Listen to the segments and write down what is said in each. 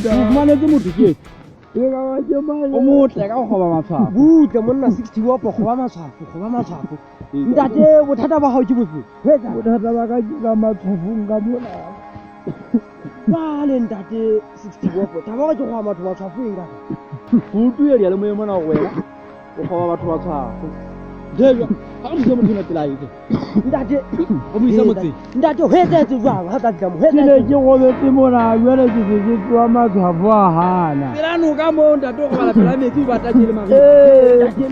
Fumanetse motho ke o motle ka go kgoba matshwafo. Butle monna 60 opo kgoba matshwafo, kgoba matshwafo. Ntate, bothata ba gago ke bofe? Bothata ba ka ke ka matshwafong ka mona. Jwale ntate 60 opo, taba gore ke goba batho matshwafo eng kaka? Go utlwile diyalemoyeng mona gore wena o kgoba batho matshwafo. Jejwa, ga re thuse motho ena pele a etse. Ntate, O mo isa motseng. Ntate, ho etsahetse jwang ha o tla fihla mo? Ho Ke ne etsahetse ke robetse mona, jwale ke se ke tsoa matshwafo a hana. Pela noka moo ntate o robala pela metsi o batla tjele mariha. Ee. Ntate,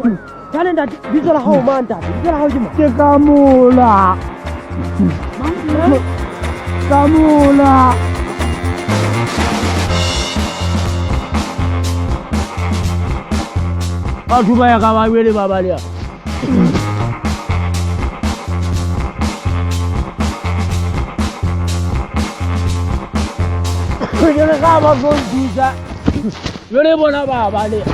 jwale ntate, bitso la hao mang ntate? Bitso la hao ke mang? Ke ka mola. Ka mola. Batho ba ya ka ba jwele ba baleha. Ke re ga ba tlo nthusa, jwale bona ba baleha.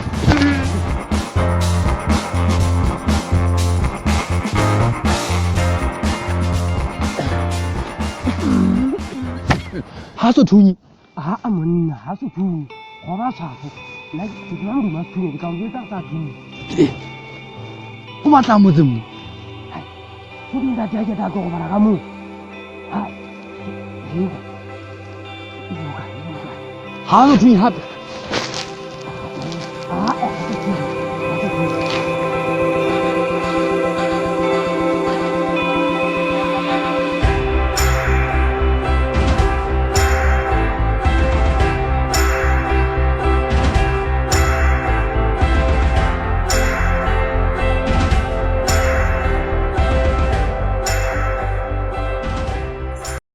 Ha so thunye. Ha a monna, ha so thunye. Kgoba tshwafo. Nna ke tseba modumo wa sethunya, ke tla o jwetsa sa thunye. O batla motseng mo? Go ntate a ke tla tlo go bala ka moo. Ha. Ha so thunye hape.